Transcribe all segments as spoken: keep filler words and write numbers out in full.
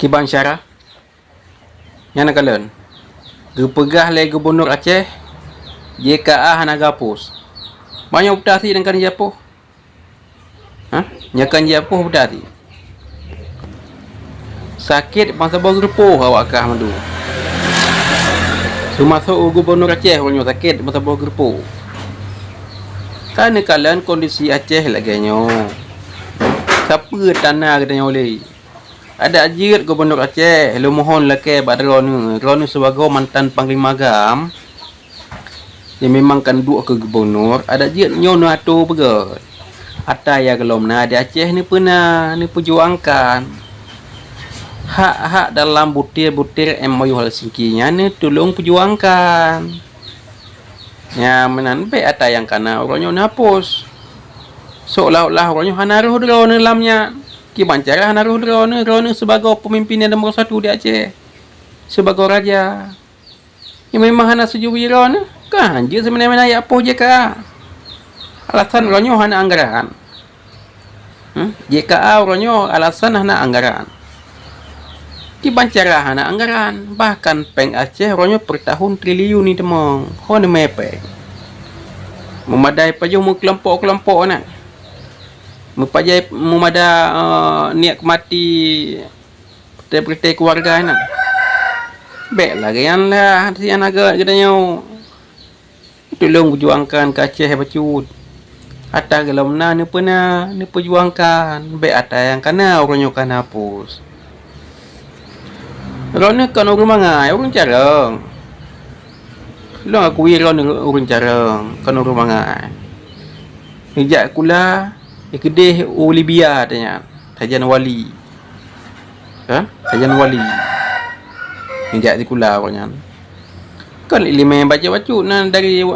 Kiban syarah, nyan kalon geupeugah lé Gubunur Aceh, J K A hana geuhapus. Meunyoe peutasi dan kan jiapoh. Hah? Nyoe kan jiapoh peutasi. Sakét ban saboh geureupoh awak kah mandum. Seumasok u Gubunur Aceh uroe nyoe sakét ban saboh geureupoh. Ka neukalon kondisi Aceh lagée nyoe. Sapeue tana geutanyoe lé? Adak jeuet Gubunur Aceh, lôn mohon lakée bak droeneuh, droeneuh sibagoe mantan Panglima GAM, nyang memang kan duek keu gubunur, adak jeuet nyoe neuatoe beugét. Ata nyang gohlom na di Aceh neupeuna, neupeujuangkan. Hak-hak dalam butir-butir M O U Helsinki nyan neutulông peujuangkan. Nyan meunan bék ata nyang kana uroe nyoe neuhapus. Seolah-olah uroe nyoe hana roh droeneuh lam nyan. Kiban cara hana roh droeneuh, droeneuh sibagoe peumimpin nyang nomor satu di Aceh. Sibagoe raja. Nyang memang hana setuju droeneuh, kan jeuet simeuna-meuna jak poh J K A. Alasan uroe nyoe hana anggaran. Hmm? J K A uroe nyoe alasan hana anggaran. Kiban cara hana anggaran, bahkan péng Aceh uroe nyoe per tahun triliun ni teumong. Ho neumé péng. Meumadai pajoh meukelompok-kelompok na. Meupajai meumada, eh, niet keu maté peureuté-peureuté keuluwarga na. Bék lagée nyan lah, sian agak geutanyoe. Tulông peujuangkan keu Aceh bacut. Ata gohlom na neupeuna, neupeujuangkan. Bék ata nyang kana uroe nyoe kana hapus. Droeneuh kon ureuëng bangai, ureuëng carông. Lôn akui droeneuh ureuëng carông, kon ureuëng bangai. Neujak sikula, dikeudeh u Libya tanyan, sajan wali. Ha? Sajan wali. Neujak sikula awaknyan. Kon iéleumé bacut-bacut na dari,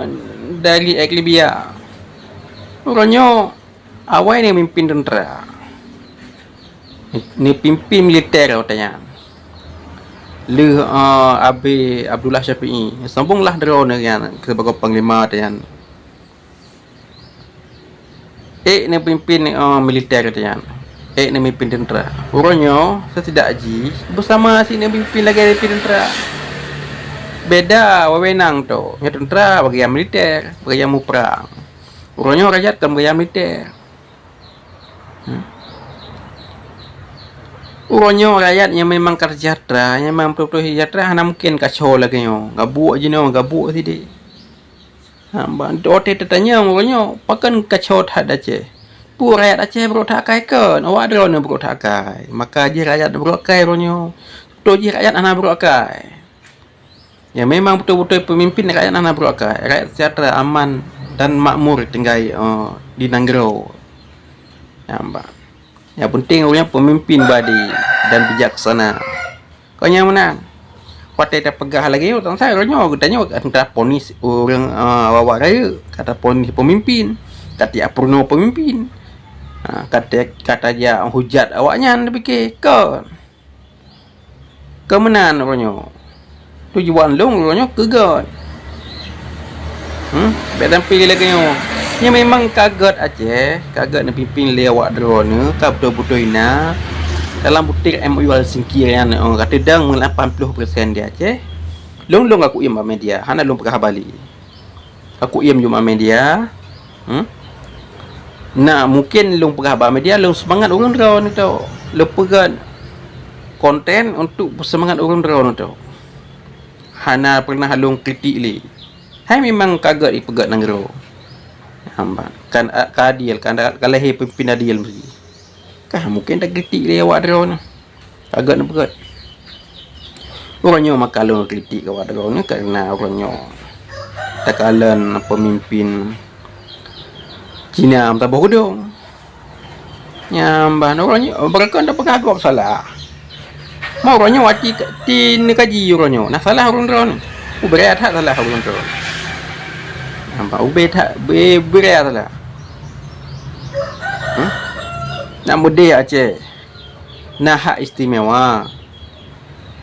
dari ek Libya. Uroe nyoe awai neumimpin teuntra. Neupimpin militer watée nyan. Lheueh, eh, Abe Abdullah Syafi'i, sombong lah droeneuh nyan sibagoe panglima watée nyan. Ék neupimpin, eh, militer watée nyan. Ék neumimpin teuntra. Uroe nyoe, setidak jih, beusama si neupimpin lagée neupimpin teuntra. Beda wewenang tu. Nyoe teuntra bagian militer, bagian muprang. Uroe nyoe rakyat kon bagian militer. Hmm. Uroe nyoe rakyat nyang memang ka seujahteura, nyang memang beutôi-beutôi seujahteura hana mungken kacau lagée nyoe. Gabuek jinoe, gabuek sideh. Ha, ba-, watée teutanyong uroe nyoe, pakon kacau that Aceh? Peue rakyat Aceh brok that akai kon? Awak droeneuh brok that akai. Maka jih rakyat brok akai uroe nyoe. Beutôi jih rakyat hana brok akai. Ya, memang beutôi-beutôi peumimpin rakyat hana brok akai. Rakyat seujahteura, aman dan makmur tinggai, eh, di nanggroe. Nyang ba-, nyang penting ureuëng peumimpin badi dan bijaksana. Kon nyang meunan. Watée tapeugah lagée nyoe, tang sai uroe nyoe geutanyoe ka taponis ureuëng, eh, awak-awak rayeuk, ka taponis peumimpin, ka tajak peurunoe peumimpin. Ha, ka ta-, ka tajak hujat awaknyan, tapike kon. Keu meunan uroe nyoe. Tujuan lôn uroe nyoe keu gét. Hmm? Bék sampai lagée nyoe. Nyoe memang ka gét Aceh, ka gét neupimpin lé awak droeneuh, ka beutôi-beutôi na dalam butir M O U Helsinki nyan, oh, ka teudong meulampan ploh persen di Aceh. Lôn, lôn ka kuiem bak media, hana lôn peugah haba lé. Aku iem jumeuah media. Hmm? Nah, mungkin lôn peugah bak media, lôn seumangat ureuëng droeneuh tu. Lôn peugah konten untuk seumangat ureuëng droeneuh tu. Hana pernah lôn kritik lé. Hai memang ka gét ipeugét nanggroe. Hamba. Kan, a, ka adil, kan, ka lahé peumimpin adil meusti. Kah mungkin takritik lé awak droeneuh. Agak neupeugét. Uroe nyoe maka lôn kritik keu awak droeneuh karena uroe nyoe takalon peumimpin Cina meusaboh geudong. Nyang ban uroe nyoe, beureukan tapeugah gob salah. Ma uroe nyoe aci ti neukaji uroe nyoe, na salah ureuëng droeneuh. Ubé that salah ureuëng droeneuh. Nampak ubé that, ubé, ubé salah. Hmm? Nak meudeh Aceh. Na hak istimewa.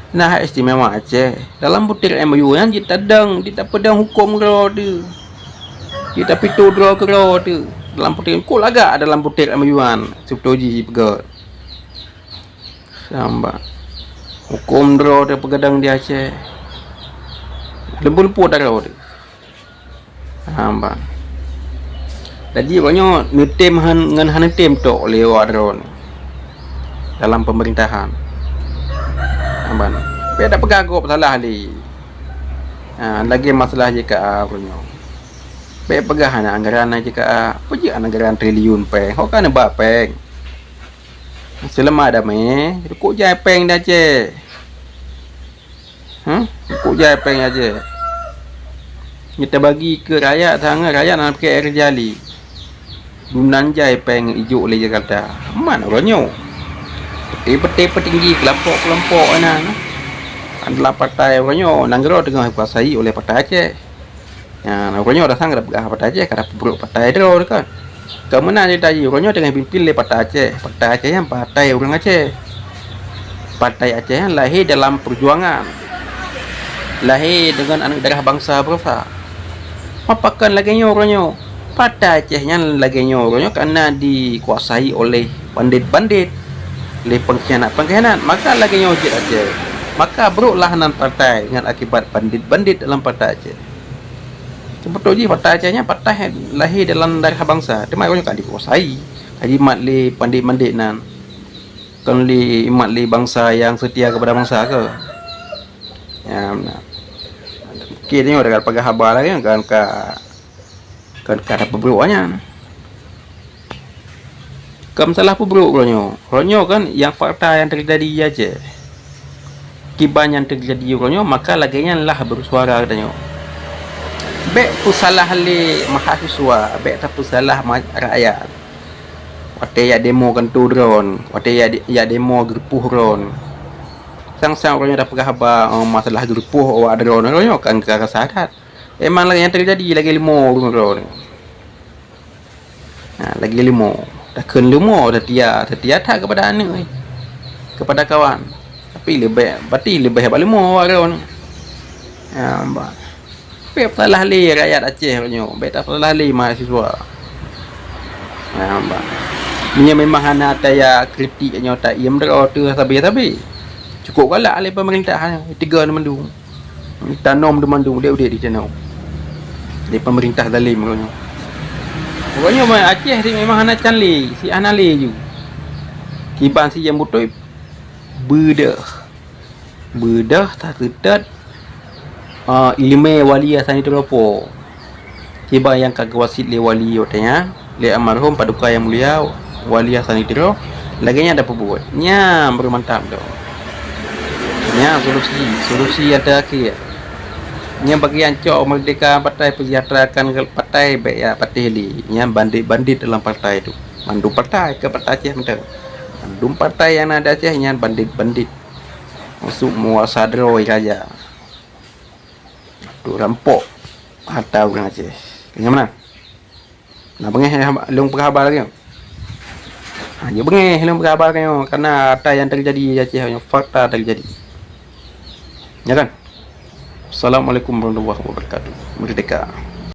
Na hak istimewa Aceh. Dalam butir M O U nyan jitadong, jitapeudong huköm droe teuh. Jitapito droe keudroe teuh. Dalam butir, kok lagak dalam butir M O U nyan, seubeutôi jih jipeugét. Samba. Huköm droe teuh peugadang di Aceh. Leumpah-leumpah droe teuh. Ha, ban. Jadi, uroe nyoe neutem han-, ngon hana tem tok lé awak droe nyoe dalam peumeurintahan. Ha, ban. Bèk tapeugah gob salah lé. Ha, lagèe masalah J K A uroe nyoe. Bèk peugah hana anggaran na J K A. Peue jeuet anggaran triliun pèng? Ho ka neuba pèng. Seulama damé, dukuk jai pèng di Aceh. Huh? Dukuk jai pèng di Aceh. Nyoe tabagi keu rakyat, sang rakyat na pike air jali. Dum nan jai pèng ijok lé Jakarta. Man uroe nyoe. Peuté-peuté peutinggi, keulompok-keulompok inan. Adalah partai uroe nyoe, nanggroe teungoh dikuasai oleh Partai Aceh. Nyan, uroe nyoe dasang ka tapeugah Partai Aceh, ka tapeubrok partai droe kan. Keu meunan ceurita jih, uroe nyoe teungoh pimpin lé Partai Aceh. Partai Aceh nyan partai ureueng Aceh. Partai Aceh nyan lahé dalam peujuangan. Lahé deungon aneuk darah bansa beurosa. Pakon lagèe nyoe uroe nyoe? Partai Aceh nyan lagèe nyoe uroe nyoe kareuna dikuasai oleh bandit-bandit, lé pengkhianat-pengkhianat. Maka lagèe nyoe jeuet Aceh. Maka broklah nan partai ngon akibat bandit-bandit dalam Partai Aceh. Seubeutôi jih Partai Aceh nyan partai lahé dalam darah bansa, teuma uroe nyoe ka dikuasai, ka jimat lé bandit-bandit nan. Kon lé imat lé bansa nyang seutia keupada bansa keu. Nyan, mungken nyoe tapeugah haba lagèe nyan kan ka, kan ka tapeubrok nyan. Kon salah peubrok uroe nyoe. Uroe nyoe kan nyang fakta nyang teujadi di Aceh. Kiban nyang teujadi uroe nyoe, maka lagèe nyan lah beusuara geutanyoe. Bèk peusalah lé mahasiswa, bèk tapeusalah ma-, rakyat. Watèe jak demo keuneuk droe, watèe jak, jak demo geureupoh droe. Sang-sang uroe nyoe tapeugah haba, oh, masalah geureupoh awak droe, uroe nyoe kan ka rasa that. Emang lagèe nyang teujadi lagèe leumo ureueng droe. Ha, lagèe leumo. Takheun leumo seutia, seutia that keupada aneuk, eh, keupada kawan. Tapi leubeh, berarti leubeh bak leumo awak droe. Ha, ba. Bèk tapeusalah lé rakyat Aceh nyoe, bèk tapeusalah lé mahasiswa. Ha, ba. Meunyoe memang hana taya kritik nyoe, taiem droe teuh sabe-sabe. Cukôp galak lé peumeurintah, tiga mandum. Tanom di mandum udép-udép di tanoh. Di peumeurintah zalim uroe nyoe. Uroe nyoe Aceh si memang hana can lé, si hana lé ju. Kiban si nyang beutôi beudôh. Beudôh taseutôt, ah, ileumèe Wali Hasan Tiro po. Kiban nyang ka geuwasiet lé wali watèe nyan, lé almarhum Paduka Yang Mulia Wali Hasan Tiro, lagèe nyan tapeubuet. Nyan baru mantap tu. Nyan solusi, solusi nyang terakhir. Nyan bagian cok meurdeka partai, peusejahterakan partai, bèk jak patéh lé. Nyan bandit-bandit dalam partai tu. Mandum partai, keu Partai Aceh mantong. Mandum partai nyang na di Aceh nyan bandit-bandit. Maksud meuwasa droe raja. Tu rampok harta ureueng Aceh. Nyang meunan. Nah, beungèh lôn peugah haba lagèe nyoe. Ha, nyoe beungèh lôn peugah haba lagèe nyoe, karena harta nyang teujadi di Aceh nyoe fakta teujadi. Ya kan? Assalamualaikum warahmatullahi wabarakatuh. Merdeka.